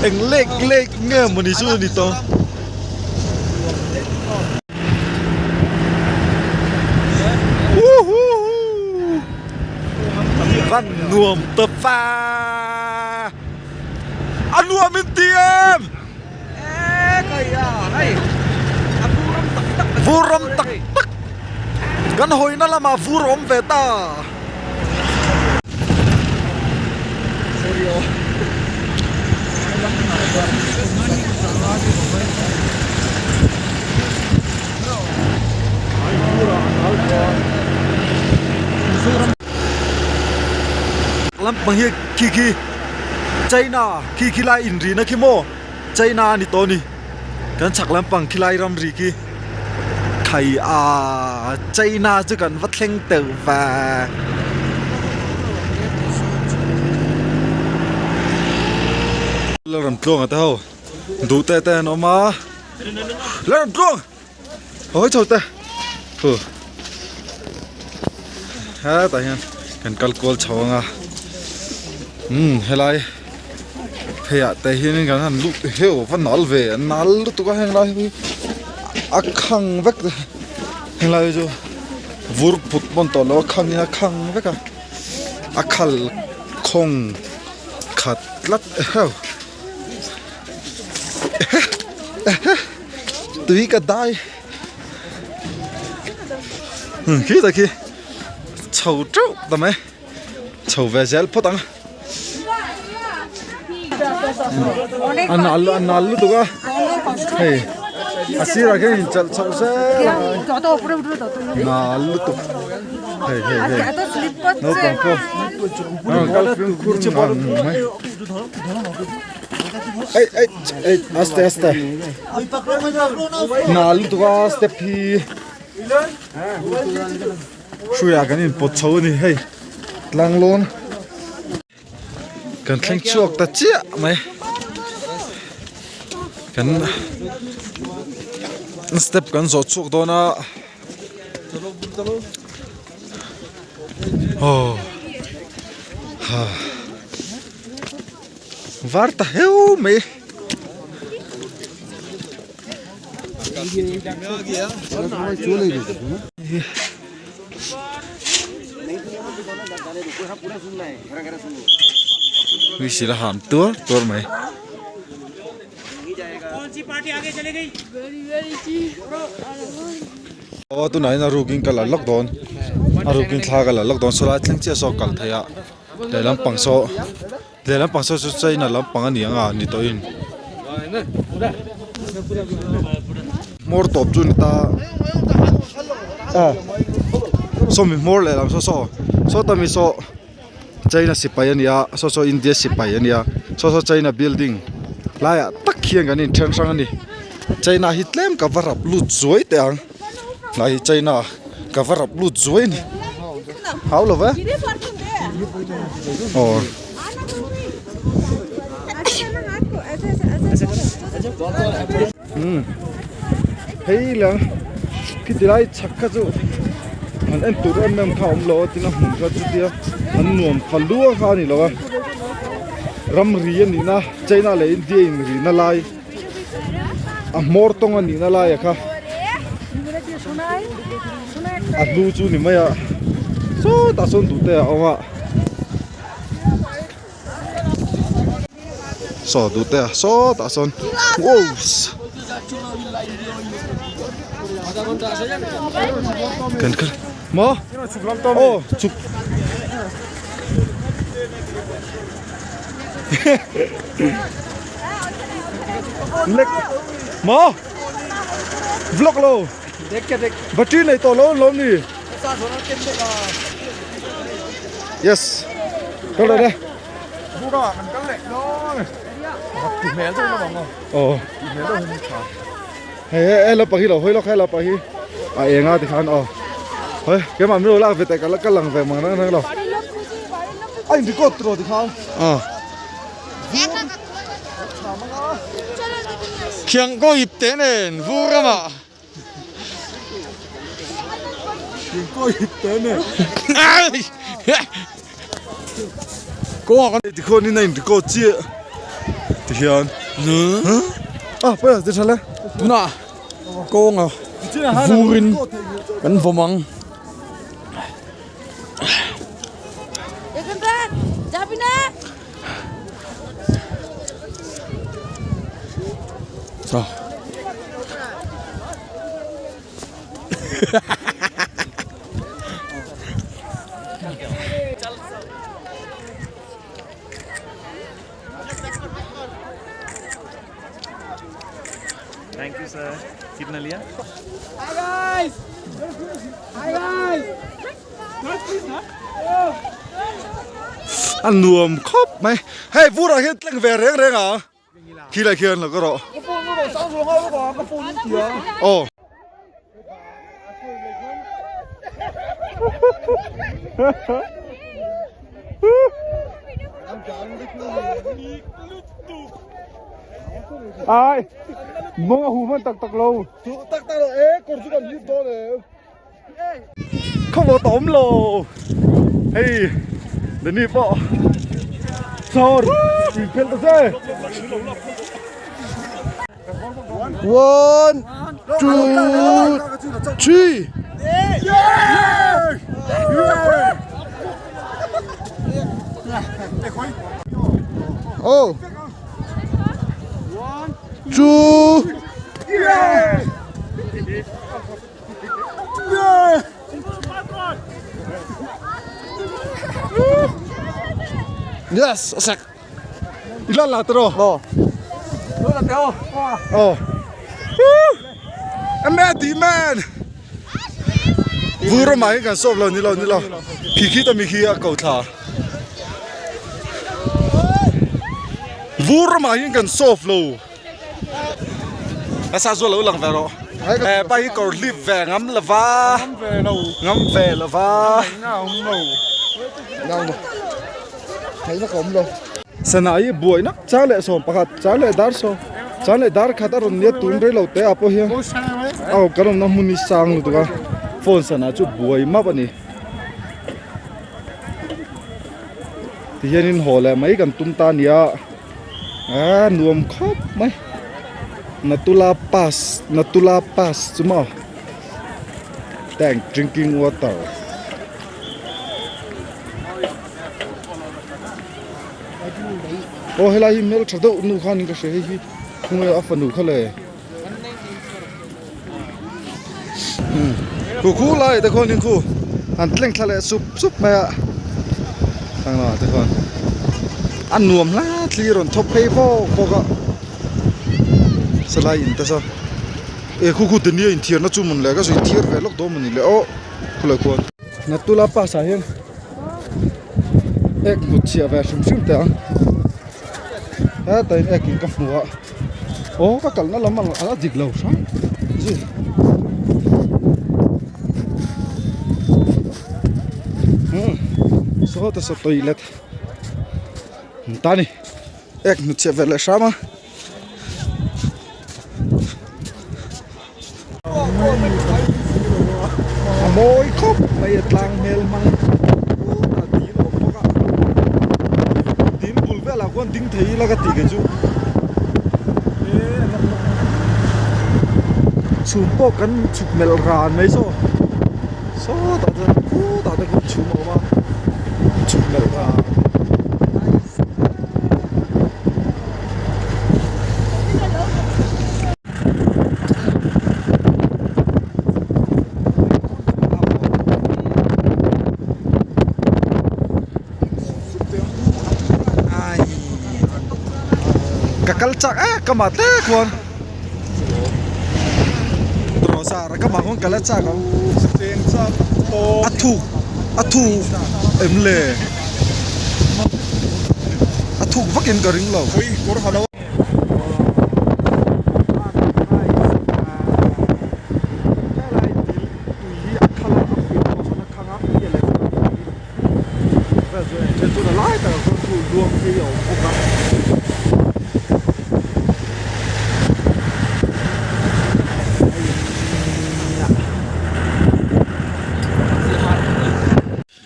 Eng lake lake nge mawni chu ni tawh. Van nuam ta va a nuam in ti em vur ram tak tak kan hawina lamah vur a awm ve ta. Lampang hi khi khi China khi khi lai inrina khi maw China a ni tawh a ni kan chhak lampang khi lai ramri khi thai a China chu kan va thleng teuh ve. Lalramtluanga te ho duh te te an awm a Lalramtluang hawi chho te hu hetah hian kan kal kual chho ang a umm helai pheiah te hianin kan han lut heuh va nal ve a nal lutuk a heng lai hi a khang vek helai chu vur phut pawn tawh lo a khang in a khang vek a a khal khawng khat tlat heuh tui ka dai khi ta khi chho teuh ta mai chho ve zel phawt ang a nal a nal lutuk a hei a sirah khian in chalh chhoh zel a nal lutuk hei hei hei naupang pawh a rawn kal fimkhur ngang mai ei ei ei aste aste nal lutuk a step hi. Hruiah kan inpawt chho a ni hei tlanglawn kan thleng chhuak ta chiah mai kan step kan zawh chhuak dawn a aw ha var ta heu mai. Mihsila ham tuar tuar mai. Aw tunah hian a rukin ka la lawk dawn a rukin thla ka la lawk dawn sawlai thleng chiah saw kal theih a lehlam pang saw Lehlam pang saw chu China lampang a ni ang a ni tawhin hmawr tawp chu a ni ta a sawmi hmawr lehlam saw saw saw ta mi saw China sipai a ni a saw saw India sipai a ni a saw saw China building laiah tak hian kan inthen hrang a ni China hi tlem ka va rap lut zuai teh ang tlai hi China ka va rap lut zuai a ni hau lo ve aw umm hei lang khiti lai chhak kha chu an en tur em em kha a awm lo a tin a hmun kha chutia an nuam fa lua kha a ni lo a ramri a nih na China leh India inrina lai. A hmawr tawng a nihna lai a kha a hnu chu ni mai a sawtah sawn duh te a awm a saw duh te a sawtah sawn wos kan kal maw aw chhuk. Lek maw vlog lo battery nei tawh lo an lawm ni yes kal leh le aw hei hei lampang hi lo hawi lawk hei lampang hi a eng a tikhan aw hei keimah min lo lak ve teh ka la kal lang ve mang reng reng lo a in record tawh tikhan aw. Khiang kaw ip teh nen vur ramah. Tikhuan in a in record chiah tihian ah pawi a ti tha le. Tunah kawnga vurin kan vawm ang. Chaw. Thank you sir kitna liya A nuam khawp mai hei vurah hian tleng ve reng reng a khilai khian lo ka rawh aw. Ai mong a hu hman tak tak lo tak tak lo e kawr chu kan hip dawn e không có tóm lồ hey đến đi bỏ cho phên ta xe One, two, three. Oh. Two. Yes, a sek. I la la tawh Aw. Aw. A man ti man. Vur ramah hian kan sawp lo ni lo ni lo. Khi khi ta mi khi a ko thla. Vur ramah hian kan sawp lo. A sa zual lo lang ve rawh. Eh pa hi kawr hlip ve ngam lova. Ngam ve lova. Sana hi buai nak chang leh sawm pakhat chang leh dar sawm chang leh dar khat a rawn nia tun rei lo te ah pawh hian aw kan awmna hmun hi sang lutuk a phone sana chu buai map a ni tihianin haw leh mai kan tum ta a nia ah nuam khawp mai Natula pass Natula pass chu maw tank drinking water. Aw helai hi hmel tha deuh nu khanin ka hria hei hi khawnge a fanu kha le khu khu lai te khuanin khu an tleng thla leh sup sup mai a thlang lamah te khuan a nuam hla thli rawn thawk phei vawk vawk a salai in te saw e khu khu dania inthiarna chu mawn le ka sawi inthiar ve lawk dawn mawni le aw khulai khuan. Natula pass ah hian ek hnut chhiah ve hrim hrim teh ang hetah in ek in ka hmu a aw ka kalna lam ang a dik lo hram zui umm sawta saw toilet an ta ni ek hnut chhiah ve leh hram a. A mawi khawp mai a tlang hmel hmang a dil a awm bawk a dil bul velah khuan ding thei ila ka tih kei chu chhum pawh kan chhuk melh ran mai saw sawtah chuan khutah te khuan chhum a awm a chhuk melh ran. Ka kal chak e ka mah hle khuan dawhzar a ka mah khuan ka la chak ang a thuk a thuk em le a thuk vakin ka ring lo.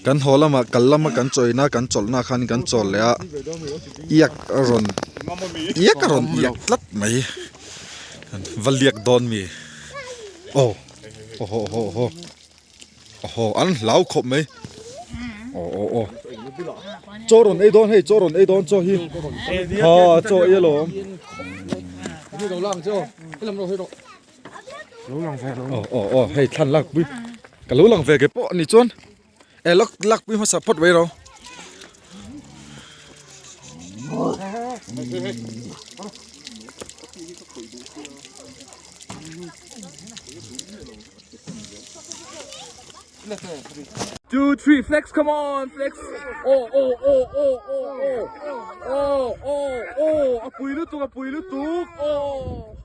Kan haw lamah kal lama kan chawina kan chawlhna khan kan chawl leh a iak a rawn iak a rawn iak tlat mai va liak dawn mi aw aw haw haw haw aw an hlau khawp mai aw aw aw chaw rawn ei dawn hei chaw rawn ei dawn chaw hi ha chaw ei alawm. Aw aw aw hei thlan lak pui ka lo lang ve ke pawh ani chuan e lak lak pui hmasa phawt mai ro. Two, three, flex, come on, flex. Oh, oh, oh, oh, oh, oh, oh, oh, oh, a pui lutuk, a pui lutuk, oh.